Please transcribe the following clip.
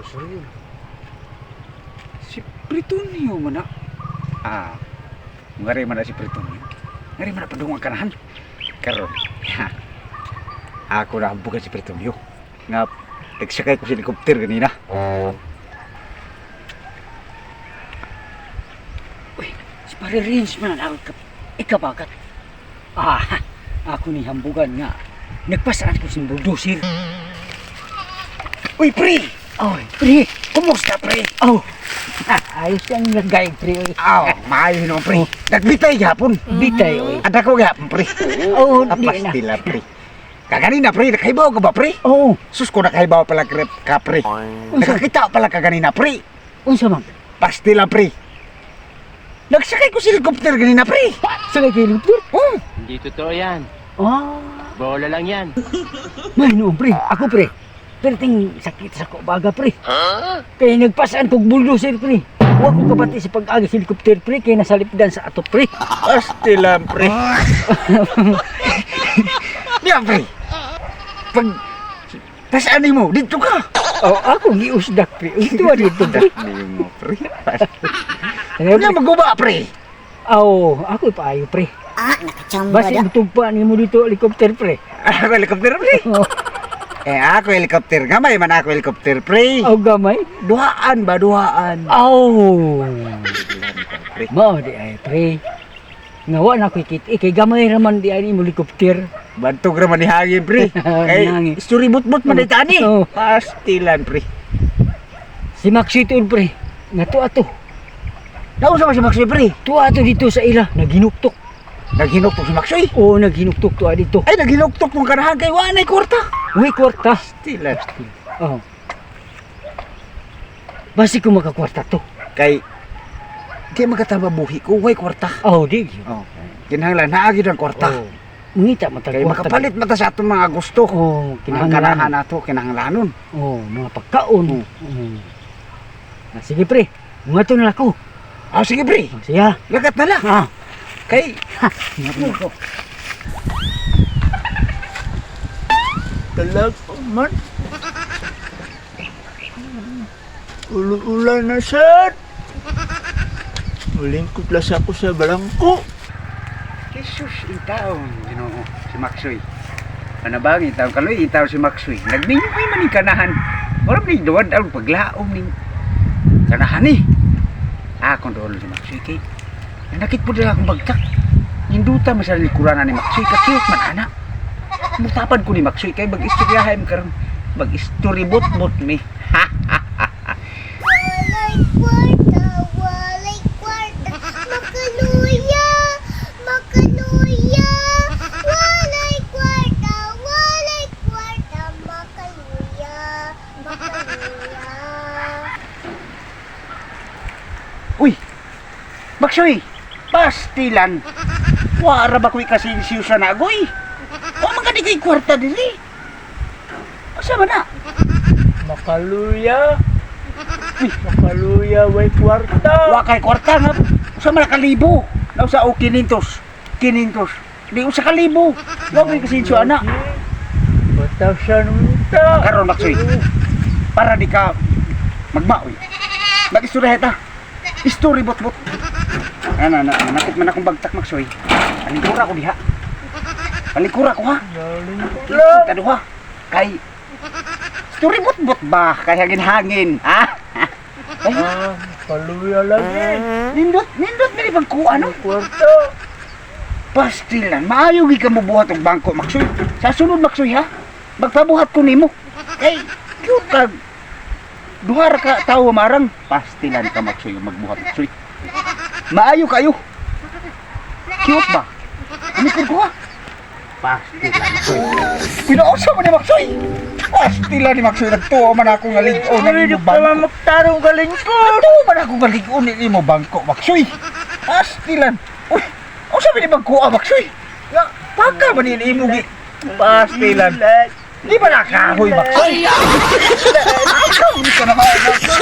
Rosario. Si Pritonio man na. Ah, ngari man na si Pritonio. Ngari man na padung ang kanahan. Karon. Ha. Ako na hambugan si Pritonio. Nga, nagsakay ko sa helikopter ganina. Uy, si Pare Rins man ang ikabagat. Ah, ako ni hambugan nga. Nagpasaan ko si bulldozer. Uy, pre! Oy, pre. Kumusta, pre? Oh, ayos ang lagay, pre. Oy. Aw, maayo naman, pre. Nagbitay gihapon. Bitay, oy. Ada ko gihapon, pre. Oo, di na. Pastila, pre. Kaganina, pre. Nakahibaw ka ba, pre? Oo, Sus ko, nakahibaw pala ka, pre. Nakakita pala ka ganina, pre. unsa man? Pastila, pre. Nagsakay ko sa helicopter ganina, pre. Sa kay helicopter? Oh, Hindi totoo yan. Ah, Bola lang yan. may noon, pre. Ako, pre. Perting sakit sa ko baga, pre. Kaya nagpasaan kog bulldozer, pre. Wa ko kabati sa pag-agi sa helicopter, pre. Kaya nasalipdan sa ato, pre. pastila, pre. Niya, pre. Pag... Pasaan mo, dito ka. Oh, ako giusdak, pre. Ito dito, pre. Dami mo, pre. Ano, Ano maguba, pre? Aw, ako paayo, pre. Ah, nakachamba Basta da. itugpa nimo dito helicopter, pre. Ako helicopter, pre. Oh, Eh, ako helicopter. Gamay man ako helicopter, pre. aw gamay. Duhaan ba, duhaan? Aw. Pre. Mao di ay, pre. Nga wa na ko'y kit kay gamay ra man di ay nimo helicopter. Bantog ra man ni hangin, pre. Kay Nihangin. story bot-bot man di tani. Oo. Pastilan, pre. Si Maxi tuod, pre. Nga tuwa to. Nausa ba si Maxoy, pre? Tuwa to dito sa ila, naghinuktok. Naghinuktok si Maxoy. Oo, naghinuktok tuwa dito. Ay, naghinuktok mong kanahan kay wanay kwarta. Uy, kwarta. Pastilan. Oh. Basi ko makakwarta to. Kay di makatama buhi ko, way kwarta. Oh, di. Oh. Kinahanglan naa gyud ang kwarta. Oh. Ngita matag Kay makapalit mata sa atong mga gusto. Oh, Mga kinahanglan. kanahan nato kinahanglanon. Oh, mga pagkaon. Oh. Ah, sige pre, mga to na lang ako. Ah, sige pre. Oh, siya. Lagat na lang. Ah. Kay Talag man. Ulo-ulan na sad. Mulingkot las ako sa barangko. Jesus itaw Ginoo si Maxoy. Panabang itaw kaloy itaw si Maxoy. Nagminyo kay man ni kanahan. Ora man ni duwad ang paglaom ning kanahan ni. Akong doon si Maxoy kay nanakit po dila akong bagtak. Ninduta man sa likuran ni Maxoy ka-cute man ana. Mutapan ko ni Maxoy kay mag-istoryahay man karon. Mag-istorybot bot mi. Walay kwarta, walay kwarta, makaluya, makaluya. Walay kwarta, walay kwarta, makaluya, makaluya. Uy! Maxoy! Pastilan! Wara ba ko'y kasensyo sa nagoy? O mga di ko'y kwarta dili. Asa man na? Makaluya. Makaluya, way kwarta. Wa kay kwarta nga. Usa man ka libo. Nausa o kinintos. Kinintos. Di usa ka libo. Wa ko'y kasensyo ana. Bataw siya nunta. Karon Maxoy. Para di ka magmaoy. Mag-istorya ta. Story bot bot. Ana na, nanakit man akong bagtak Maxoy. Palingkura ko diha. Palingkura ko ha. Nalingkot lang. Kita duha. Kay story bot bot ba kay hangin-hangin, ha? Ay, Ah, makaluya lagi. nindot, nindot ni pagkuha no. Kwarta. Pastilan, maayo gyud ka mobuhat og bangko Maxoy. Sa sunod Maxoy ha. Magpabuhat ko nimo. Kay cute ka. Duha ra ka tawo marang pastilan ka Maxoy magbuhat Maxoy. Maayo kayo. Cute ba? Unikod ko ha. Pastilan Maxoy. Pinausa mo ni Maxoy. Pastilan ni Maxoy nagtuo man ako nga lig-on ng Uy, di imo pa bangko. man magtarong kalingkot. Nagtuo man ako nga lig-on ng imo bangko Maxoy. Pastilan. Uy, unsa man ni bangko ah, Maxoy? Nga paka man ni imo gi pastilan. Di ba nakahoy Maxoy? Akaw ni ka na ba? Maxoy?